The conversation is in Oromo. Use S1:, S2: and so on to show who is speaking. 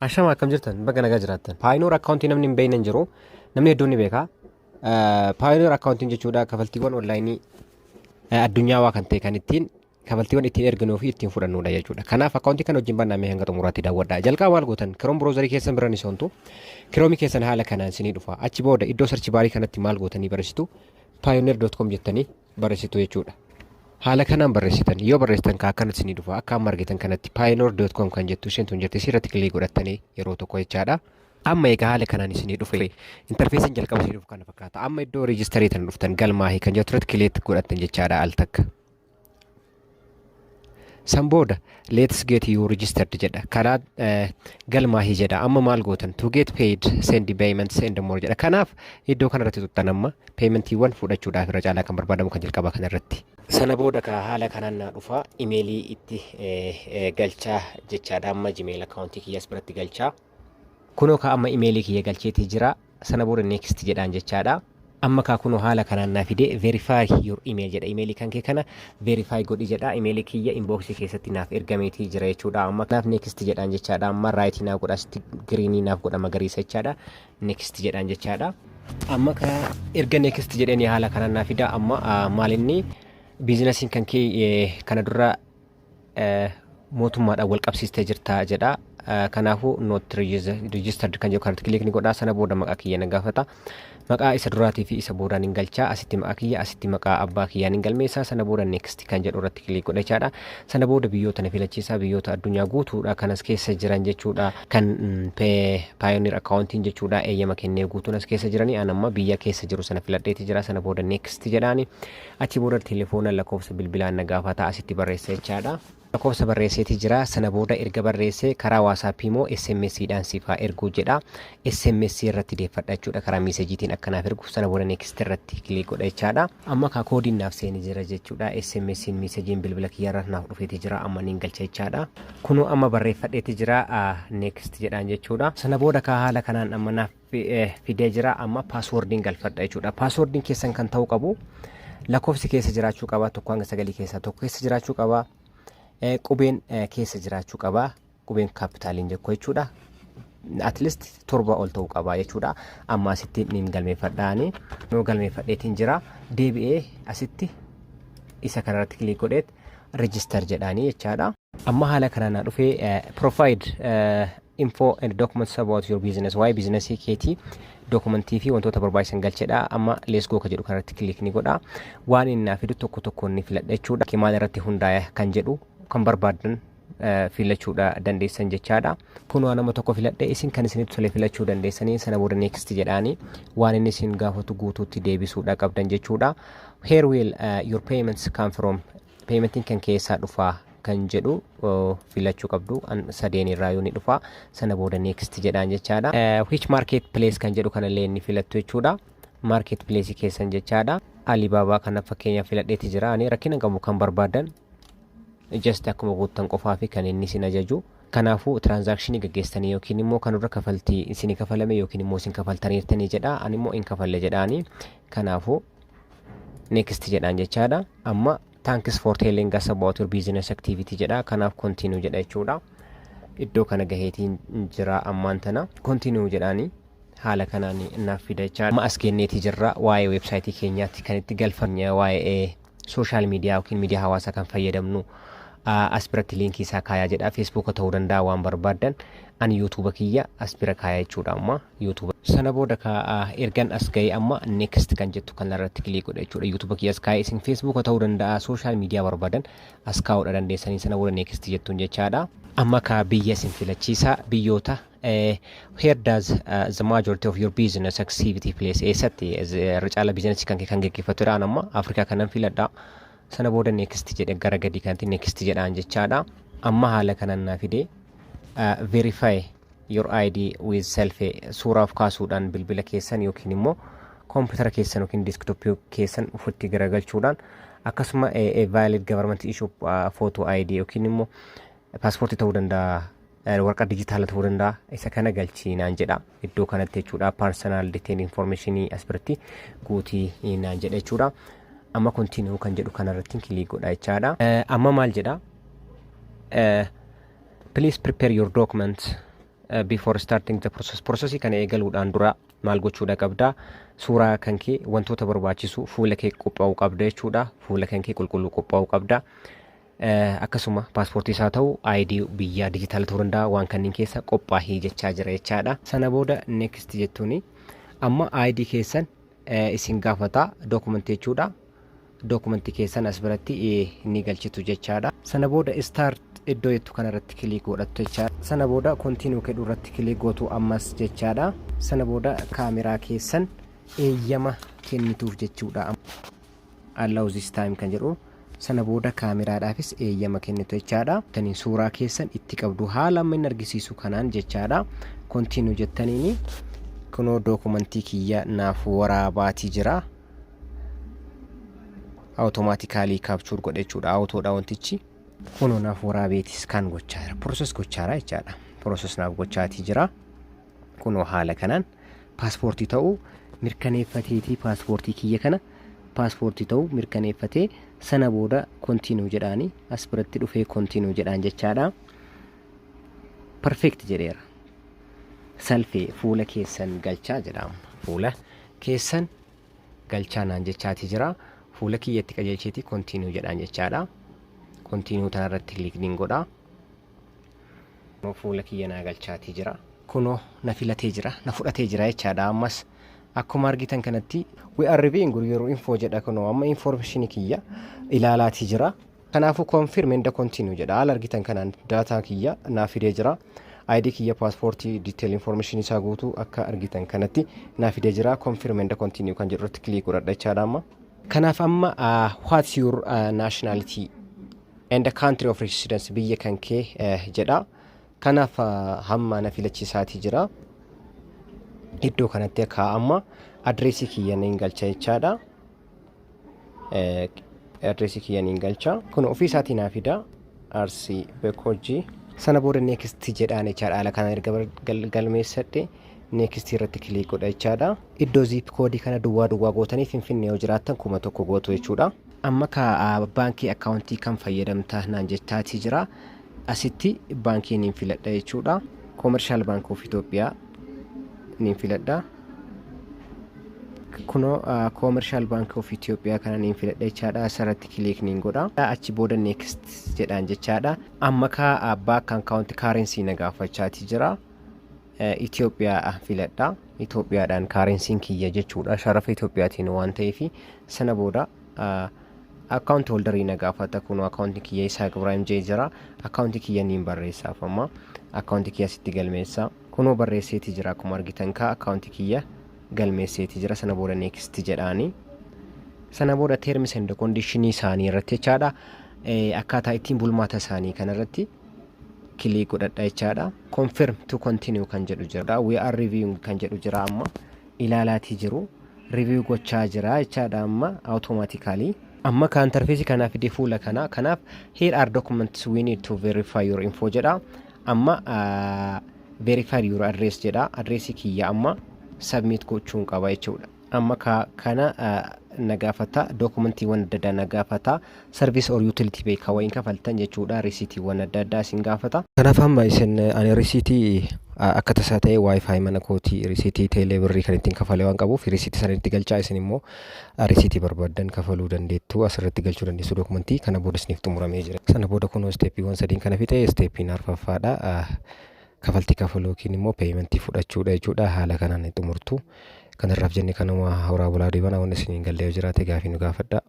S1: Ashama, akkam jirtan? Baga nagaa jiraattan. Payoneer accountii namni hin beekne hin jiru. Namni hedduun ni beeka. Payoneer accountiin jechuudha kafaltiiwwan onlineii addunyaawaa kan ta'e kan ittiin kafaltiiwwan ittiin erginuu fi ittiin fudhannudha jechuudha. Kanaaf accountii kana wajjin bannamee hanga xumuraatti daawwadha. Jalqaba maal gootan? Chrome browserii keessan bira ni soontu. Chromeii keessan haala kanaan isinii dhufa. Achi booda iddoo search barii kanatti maal gootanii barreessitu? Payoneer.com jettanii barreessitu jechuudha. Haala kanaan barreessitan yoo barreessitan kaa akkanatti isinii dhufa. Akka amma argitan kanatti payoneer.com kan jettu isheen tun jirti, isirratti click godhattanii yeroo tokko jechaadha. Amma egaa haala kanaan isinii dhufe. Interfaceiin jalqaba isinii dhufu kana fakkaata. Amma iddoo registerii tan dhuftan, galmaahii kan jettu irratti click godhattan jechaadha al takka. San booda "Let's get you registered" jedha. Karaa galmaahii jedha. Amma maal gootan? "To get paid, send payments and more" jedha. Kanaaf iddoo kanarratti tuttan. Amma paymentiiwwan fudhachuudhaaf irra caalaa kan barbaadamu kan jalqabaa kanarratti. Sana booda ka haala kanaan naa dhufa. Emailii itti galchaa jechaadha. Amma Gmail accountii kiyyaas biratti galchaa. Kunoo ka amma emailii kiyya galcheetii jira. Sana booda next jedhaan jechaadha. Amma kaa kunoo haala kanaan naa fide. "Verify your email" jedha. Emailii kan kee kana verify godhi jedha. Emailii kiyya inboxii keessatti naaf ergameetii jira jechuudha. Amma naaf next jedhaan jechaadha. Amma rightii naaf godha, asitti greenii naaf godha, magariisa jechaadha. Next jedhaan jechaadha. Amma ka erga next jedhanii haala kanaan naa fida. Amma maal inni businessiin kan kee kana dura mootummaadhaan wal qabsiistee jirta jedha. Kanaafuu "not registered" kan jedhu kanatti click ni godha. Sana booda maqaa kiyya na gaafata. Maqaa isa duraatii fi isa boodaan hin galchaa. Asitti maqaa kiyya, asitti maqaa abbaa kiyyaan hin galmeessa. Sana booda next kan jedhu irratti click godha jechaadha. Sana booda biyyoota na filachiisa, biyyoota addunyaa guutuudha kanas keessa jiran jechuudha. Kan Payoneer accountiin jechuudha eeyyama kennee guutuun as keessa jiranii, an amma biyya keessa jiru sana filadheeti jira. Sana booda next jedhaani. Achi booda telefoona, lakkoofsa bilbilaan na gaafata, asitti barreessa jechaadha. Lakkoofsa barreesseeti jira. Sana booda erga barreessee karaa WhatsAppii immoo SMS dhaan siif haa erguu jedha. SMS irratti deeffadha jechuudha, karaa messageiitiin akkanaaf ergu. Sana booda next irratti click godha jechaadha. Amma kaa codeiin naaf seenee jira jechuudha. SMS messageiin bilbila kiyyarra naaf dhufeeti jira. Amma niin galcha jechaadha. Kunoo amma barreeffadheeti jira, next jedhaan jechuudha. Sana booda kaa haala kanaan amma naaf fidee jira. Amma passwordiin galfadha jechuudha. Passwordiin keessan kan ta'uu qabu lakkoofsi keessa jiraachuu qaba, 1 hanga 9 keessaa tokko keessa jiraachuu qaba. Qubeen keessa jiraachuu qaba. Qubeen capitaliin jekko jechuudha. At least 7 ol ta'uu qaba jechuudha. Amma asitti niin galmeeffadhaani. Noo galmeeffadheetiin jira. Deebi'ee asitti isa kanarratti click godheet register jedhaanii jechaadha. Amma haala kanaan naa dhufee, "Provide info and documents about your business", waa'ee businessii keetii documentii fi wantoota barbaachisan galchedha. Amma let's go ka jedhu kanarratti click ni godha. Waan inni naa fidu tokko tokkoon ni filadha jechuudha. Maal irratti hundaa'e kan jedhu kan barbaadan filachuudha dandeessan jechaadha. Kun waan nama tokko filadhe, isin kan isinitti tole filachuu dandeessanii. Sana booda next jedhaanii waan inni isin gaafatu guutuutti deebisuudha qabdan jechuudha. "Where will your payments come from?" Paymentiin kan keessaa dhufaa kan jedhu filachuu qabdu, sadeen irraa yoo ni dhufa. Sana booda next jedhaan jechaadha. "Which market place" kan jedhu kanallee inni filattu jechuudha. Market place keessan jechaadha. Alibaba kana fakkeenyaaf filadheeti jira. Ani rakkina qabu, kan barbaadan just akkuma guuttan qofaa fi kan inni isin ajaju. Kanaafuu transactionii gaggeessitanii yookiin immoo kan irra kafaltii isin kafalame yookiin immoo isin kafaltaniirtanii jedha. Ani immoo hin kafalle jedhaani. Kanaafuu next jedhaan jechaadha. Amma "Thanks for telling us about your business activity" jedha. Kanaaf continue jedha jechuudha. Iddoo kana gaheetiin jira ammaan tana. Continue jedhaani haala kanaan naaf fida jechaadha. Amma as kenneetii jirra. Waa'ee websiteii keenyaatti kan itti galfanne, waa'ee social media yookiin miidiyaa hawaasaa kan fayyadamnu as biratti linkii isaa kaayaa jedha. Facebooka ta'uu danda'a, waan barbaaddan. Ani YouTubea kiyya as bira kaayaa jechuudha amma YouTubea. Sana booda ka ergan as ga'ee amma next kan jettu kan irratti click godha jechuudha. YouTubea kiyya as kaayee, isin Facebooka ta'uu danda'a, social media barbaadan as kaa'uudha dandeessanii. Sana booda next jettuun jechaadha. Amma ka biyya isin filachiisa, biyyoota. "Where does the majority of your business activity place?" Eessatti irra caala businessii kan kee kan gaggeeffatudha? Amma Afrikaa kanan filadha. Sana booda next jedhe, gara gadii kanatti next jedhaan jechaadha. Amma haala kanan naa fide. "Verify your ID with selfie", suuraaf kaasuudhaan bilbila keessan yookiin immoo koompitara keessan yookiin desktopii keessan ofitti garagalchuudhaan, akkasuma valid government issue photo ID yookiin immoo paaspoortii ta'uu danda'a, waraqaa dijitaala ta'uu danda'a, isa kana galchii naan jedha iddoo kanatti jechuudha. Personal detail information as biratti guutii naan jedha jechuudha. Amma continue kan jedhu kanarratti click godha jechaadha. Amma maal jedha? "Please prepare your document Before starting the process, processii kana eegaluudhaan dura maal gochuudha qabda? Suuraa kan kee, wantoota barbaachisu, fuula kee qophaa'uu qabda jechuudha. Fuula kan kee qulqulluu qophaa'uu qabda. Akkasuma paaspoortii isaa ta'u ID biyyaa dijitaala ta'uu danda'a, waan kanneen keessa qophaa'ii jechaa jira jechaadha. Sana booda next jettuuni. Amma ID keessan isin gaafata, dookumentii jechuudha. Dookumentii keessan as biratti ni galchitu jechaadha. Sana booda start iddoo jettu kanarratti click godhattu jechaadha. Sana booda continue jedhu irratti click gootu ammas jechaadha. Sana booda kaameraa keessan eeyyama kennituuf jechuudha. Allow this time kan jedhu. Sana booda kaameraadhaafis eeyyama kennitu jechaadha. Taniin suuraa keessan itti qabdu haala amma inni argisiisu kanaan jechaadha. Continue jettaniini kunoo dookumentii kiyya naaf waraabaatii jira. Automatically capture godhe jechuudha. Autodha wantichi. Kunoo naaf waraabeetis kan gochaa jira. Process gochaara jechaadha. Process naaf gochaatii jira. Kunoo haala kanaan paaspoortii ta'uu mirkaneeffateetii, paaspoortii kiyya kana paaspoortii ta'uu mirkaneeffatee, sana booda continue jedhaani, as biratti dhufee continue jedhaan jechaadha. Perfect jedheera. Selfie fuula keessan galchaa jedhama. Fuula keessan galchaa naan jechaatii jira. Fuula kiyyatti qajeelcheetii continue jedhaan jechaadha. Continue tanarratti click godha. Fuula kiyya naa galchaatii jira. Kunoo na filatee jira, na fudhatee jira jechaadha. Ammas akkuma argitan kanatti "We are reviewing your info" jedha. Kunoo amma information kiyya ilaalaatii jira. Kanaafuu confirm and continue jedha. Haala argitan kanaan daataa kiyya naa fidee jira. ID kiyya, paaspoortii, detail information isaa guutuu akka argitan kanatti naa fidee jira. Confirm and continue kan jedhu irratti click godhadha jechaadha amma. Kanaaf amma "What's your nationality and the country of residence?" biyya kan kee jedha. Kanaaf hamma na filachiisaatii jira. Iddoo kanatti akka amma adreesii kiyya niin galcha jechaadha. Adreesii kiyya niin galcha. Kun ofii isaatii naa fida. Arsii Beekojii. Sana booda next jedhaan jechaadha. Haala kanaan erga galmeessadhe next irratti click godha jechaadha. Iddoo zip code kana duwwaa duwwaa gootanii, Finfinnee yoo jiraattan 1000 gootu jechuudha. Amma ka baankii akkaawuntii kan fayyadamta naan jechaatii jira. Asitti baankii niin filadha jechuudha. Commercial Bank of Ethiopia niin filadha. Kunoo Commercial Bank of Ethiopia kana niin filadha jechaadha. Asirratti click niin godha. Achi booda next jedhaan jechaadha. Amma ka bank account currency na gaafachaatii jira. Itoophiyaa filadha. Itoophiyaadhaan currencyn kiyya jechuudha. Sharafa Itoophiyaatiin waan ta'eef. Sana booda account holderii na gaafata. Kunoo akkaawuntii kiyya Isaaq Ibraahim jee jira. Akkaawuntii kiyya niin barreessaaf amma. Akkaawuntii kiyya sitti galmeessa. Kunoo barreesseeti jira, akkuma argitan ka akkaawuntii kiyya galmeesseeti jira. Sana booda next jedhaani. Sana booda terms and conditionii isaanii irratti jechaadha. Akkaataa ittiin bulmaata isaanii kanarratti click godhadha jechaadha. Confirm to continue kan jedhu jira. "We are reviewing" kan jedhu jira, amma ilaalaatii jiru. Review gochaa jira jechaadha amma automatically. Amma ka interface kanaa fide fuula kana. Kanaaf "Here are documents we need to verify your info" jedha. Amma "Verify your address" jedha. Adreesii kiyya amma submit gochuun qaba jechuudha. Amma ka kana na gaafata, dookumentiiwwan adda addaa na gaafata, service or utility beekaa wayiin kafaltan jechuudha, risiitiiwwan adda addaa isin gaafata. Kanaaf amma isin ani risiitii akka tasaa ta'e WiFi mana kootii, risiitii teelee birrii kan ittiin kafalee waan qabuuf risiitii sana itti galchaa. Isin immoo risiitii barbaaddan kafaluu dandeettu, asirratti galchuu dandeessu dookumentii kana booda isiniif xumuramee jira. Sana booda kunoo stepiiwwan sadiin kana fixe, stepiin arfaffaadha. Kafaltii kafaluu yookiin immoo paymentii fudhachuudha jechuudha. Haala kanaan xumurtu. Kanarraaf jenne kanuma. Horaa bulaa deebanaa. Wanni isiniin gallee yoo jiraate gaafii nu gaafadha.